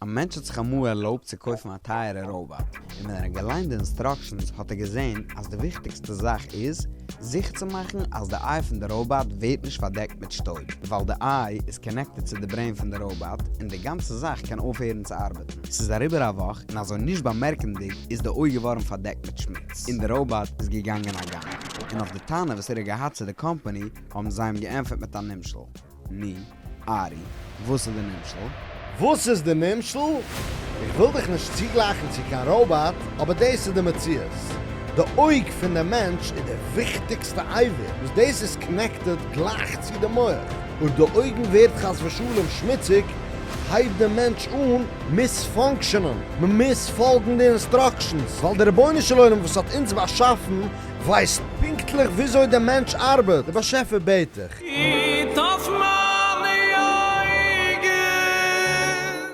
א מענטש האט זיך אמאל ערלויבט צו קויפן א טייערע ראובאט, און ווען ער האט געליינט די אינסטראקשענס האט ער געזען אז די וויכטיגסטע זאך איז זיכער צו מאכן אז די eye פון די ראובאט ווערט נישט פארדעקט מיט שטויב, ווייל די eye איז connected צו די brain פון די ראובאט און די גאנצע זאך קען אויפהערן צו ארבעטן. ס'איז אריבער א וואך און אזוי נישט באמערקענדיג איז די אויג געווארן פארדעקט מיט שמוץ און די ראובאט איז געגאנגען א גאנג, און אויף די טענה וואס ער האט געהאט צו די קאמפאני האבן זיי אים געענטפערט מיט א נמשל. נו, ארי, וואס איז די נמשל? וואס איז די נמשל? איך וויל דיך נישט צוגלייכן צו קיין ראובאט, אבער דאס איז די מציאות. די אויג פון די מענטש איז די וויכטיגסטע אבר, וואס דאס איז connected גלייך צו די מח. אויב די אויגן ווערט חס ושלום שמוציג, הייבט די מענטש אן malfunction ען. מען מוז פאלגן די instructions, ווייל די רבונו של עולם וואס האט אונז באשאפן ווייסט פונקטליך וויאזוי די מענטש ארבעט. די באשעפער בעט דיך. היט אויף מיין.